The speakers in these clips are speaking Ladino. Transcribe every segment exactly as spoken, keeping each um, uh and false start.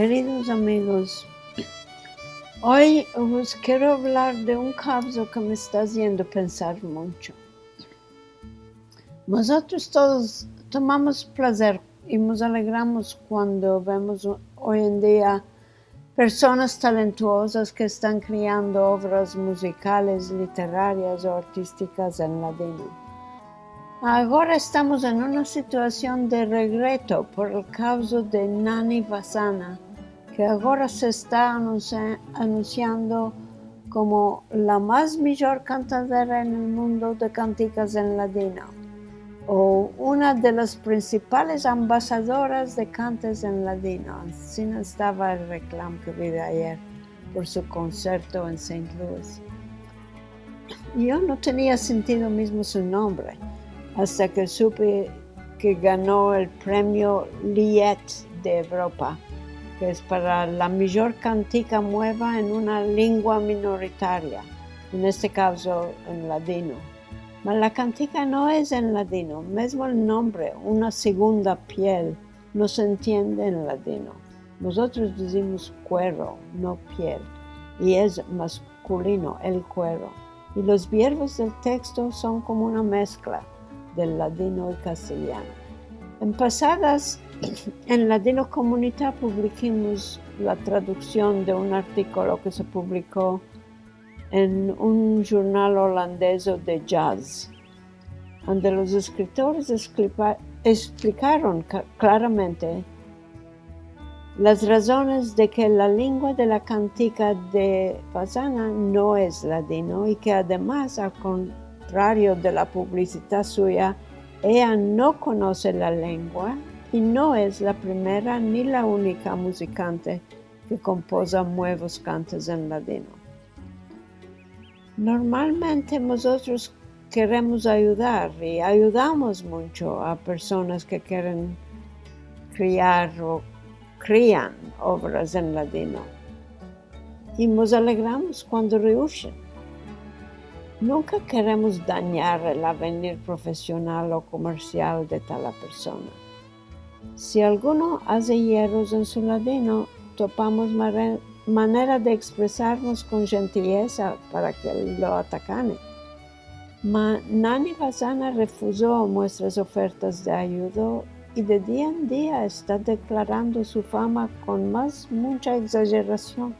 Keridos amigos, oy vos kero avlar de un kavzo ke me esta aziendo pensar muncho. Mozotros todos tomamos plazer i mos alegramos kuando vemos oy en dia personas talentuozas ke estan kreando ovras muzikales, literarias o artistikas en ladino. Agora estamos en una situasion de regreto por el kavzo de Nani Vazana, ke agora se esta anunsi-, anunsiando komo la mas mijor kantadera en el mundo de kantikas en ladino, o una de las prinsipales ambasadoras de kantes en ladino. Ansina estava el reklam ke vi ayer por su konserto en Saint Louis. Yo no tenia sentido mizmo su nombre asta ke supe ke gano el premio Liet de Evropa, ke es para la mijor kantika mueva en una lengua minoritaria, en este kavzo en ladino. Ma la kantika no es en ladino, mizmo el nombre, Una segunda piel, no se entiende en ladino. Mozotros dizimos kuero, no piel, i es maskulino, el kuero. I los verbos del teksto son komo una meskla del ladino i kastelyano. En pasadas, en Ladinokomunita publikimos la traduksion de un artikolo ke se publiko en un jurnal olandezo de jaz, ande los eskritoris esklipa-, eksplikaron ka-, klaramente las razones de ke la lengua de la kantika de Vazana no es ladino i ke ademas, al kontrario de la publisidad suya, eya no konose la lengua i no es la primera ni la unika muzikante ke kompoza muevos kantes en ladino. Normalmente mozotros keremos ayudar i ayudamos muncho a personas ke keren krear o krean ovras en ladino. I mos alegramos kuando reushen. Nunka keremos danyar el avenir profesional o komersial de tala persona. Si alguno aze yeros en su ladino, topamos mare-, manera de ekspresarmos kon jentileza para ke lo atakane. Ma Nani Vazana refuzo muestras ofertas de ayudo i de dia en dia esta deklarando su fama kon mas muncha egzajerasion.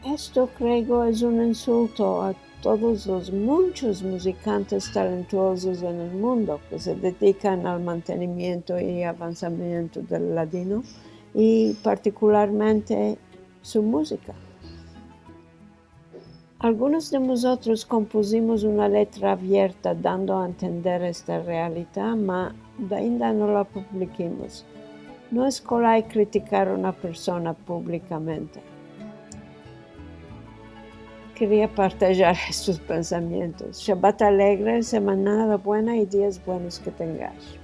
Esto, kreo, es un insulto a todos los munchos muzikantes talentuozos en el mundo ke se dedikan al mantenimiento i avansamiento del ladino i partikularmente su muzika. Algunos de mozotros kompozimos una letra avierta dando a entender esta realita, ma ainda no la publikimos. No es kolay kritikar a una persona publikamente. Keria partajar estos pensamientos. Shabat alegre, semanada buena i dias buenos ke tengash.